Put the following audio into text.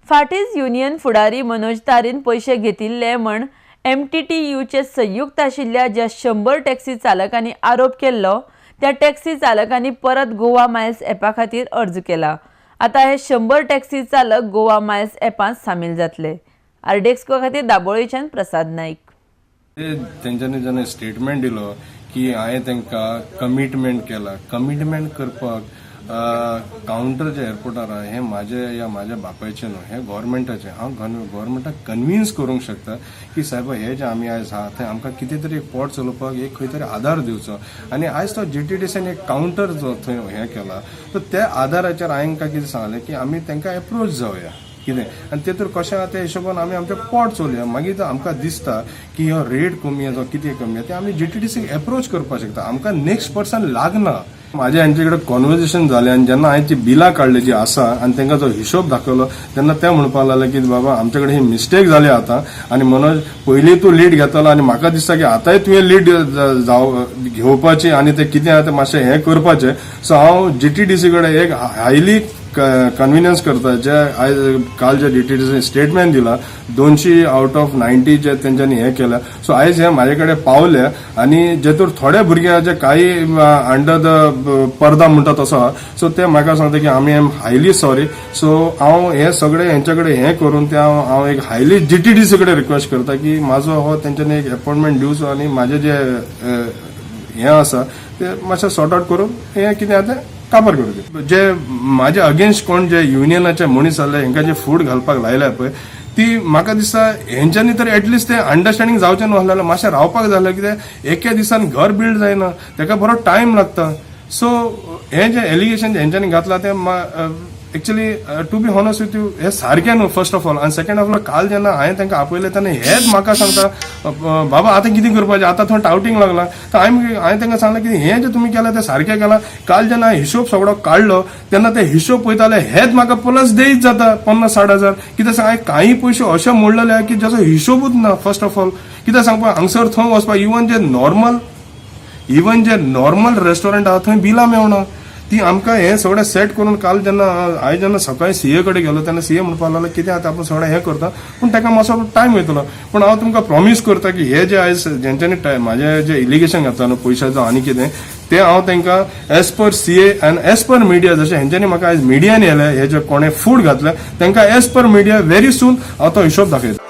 फाटींच युनियन फुडारी मनोज तारीन पयशे घेतिल्ले म्हण एमटीटीयूचे संयुक्त आशिल्ल्या ज्या 100 टॅक्सी चालकांनी आरोप केल्लो त्या टॅक्सी चालकांनी परत गोवा मायल्स ॲपा खातीर अर्ज केला. आतां हे 100 टॅक्सी चालक गोवा मायल्स ॲपांत सामील जातले. आरडीएक्स खातीर दाबोळीच्यान प्रसाद नाईक. ते तेंच्यांनी जेन्ना स्टेटमेंट दिलो की हांवें तांकां कमिटमेंट केला, कमिटमेंट करपाक कावंटर जे एअरपोर्टार आहा, हें म्हाजें या म्हाज्या बापायचें न्हू, हें गव्हर्मेंटाचें. हांव गव्हर्मेंटाक कन्विन्स करूंक शकता की सायबा, हे जे आमी आयज आहा थंय आमकां कितें तरी एक पोट चलोवपाक एक खंय तरी आदार दिवचो. आनी आयज तो जीटीडीसीन एक कावंटर जो थंय हें केला, तर त्या आदाराचेर हांवें तांकां कितें सांगलें की आमी तांकां एप्रोच जावया कितें आनी तेतूर कशें आहा त्या हिशोबान आमी आमचें पोट चलोवया. मागीर जर आमकां दिसता की हो रेट कमी आसा, कितें कमी आसा, तें आमी जीटीडीसीक एप्रोच करपाक शकता. आमकां नेक्स्ट पर्सन लागना. म्हाजें हेंचे कडेन कॉन्वर्जेशन जालें आनी जेन्ना हांवें ती बिलां काडली जी आसा आनी तांकां जो हिशोब दाखयलो, तेन्ना ते म्हणपाक लागले की बाबा, आमचे कडेन ही मिस्टेक जाली आतां आनी मनोज, पयलीं तूं लीड घेतालो आनी म्हाका दिसता की आतांय तुवें लीड जाव घेवपाची आनी तें कितें आहा तें मातशें हें करपाचें. सो हांव जीटीडीसी कडेन एक हायली कन्विनियन्स करता, जे आयज काल जे जीटीडीसी स्टेटमेंट दिला, 200 आउट ऑफ 90 जे तेंच्यांनी हें केलां. सो आयज हे म्हाजे कडेन पावले आनी जेतूर थोडे भुरगे जे काही अंडर the पर्दा म्हणटा तसो आहा, सो ते म्हाका सांगता की आमी एम हायली सॉरी. सो हांव हे सगळे हेंचे कडेन हें करून ते हांव एक हायली जीटीडीसी कडेन रिक्वेस्ट करता की म्हाजो हो तेंच्यांनी एक अपॉइंटमेंट दिवचो आनी म्हाजे जे हें आसा ते मातशें सॉर्ट आउट करून हें कितें आहा तें काबार करूं. जे म्हाजे अगेन्स्ट कोण जे युनियनाचे मनीस आसले, हेंकां जे फूड घालपाक लायल्या पळय, ती म्हाका दिसता हेंच्यांनी तर एटलिस्ट ते अंडरस्टँडींग जावचें न्हू जाल्यार मातशें रावपाक जालें. कितें एके दिसान घर बिल्ड जायना, तेका बरो टायम लागता. सो हें जे एलिगेशन हेंच्यांनी घातलां तें actually, to be honest with you, हें सारकें न्हू फर्स्ट ऑफ ऑल. आनी सेकंड ऑफ ऑल, काल जेन्ना हांवें तांकां आपयलें तेन्ना हेच म्हाका सांगता, "बाबा, आतां कितें करपाचें? आतां थंय टावटींग लागला." तर हांवें तांकां सांगलें की हें जें तुमी केलां तें सारकें केलां. काल जेन्ना हिशोब सगळो काडलो तेन्ना ते हिशोब पळयताले, हेच म्हाका प्लस देयत जाता 50-60 हजार. कितें सांग, हांवें कांय पयशे अशे मोडलेले आहा की जाचो हिशोबूच ना. फर्स्ट ऑफ ऑल, कितें सांगपा, हांगसर थंय वचपाक इवन जे नॉर्मल रेस्टॉरंट आहा थंय बिलां मेवना. ती आमकां हें सगळें सेट करून काल जेन्ना हांवें जेन्ना सकाळी सीए कडेन गेलो तेन्ना सीए म्हणपाक लागलो, कितें आतां आपूण सगळें हें करता, पूण ताका मातसो टायम वयतलो. पूण हांव तुमकां प्रॉमीस करता की हे जे आयज जेंच्यांनी म्हाजें जे इलिगेशन घातला न्हू पयशाचो आनी कितें तें, हांव तांकां as per CA आनी एज पर मिडिया, जशें हेंच्यांनी म्हाका आयज मिडियान येयले, हे जे कोणें फूड घातलें तांकां as per media very soon हांव तो हिशोब दाखयता.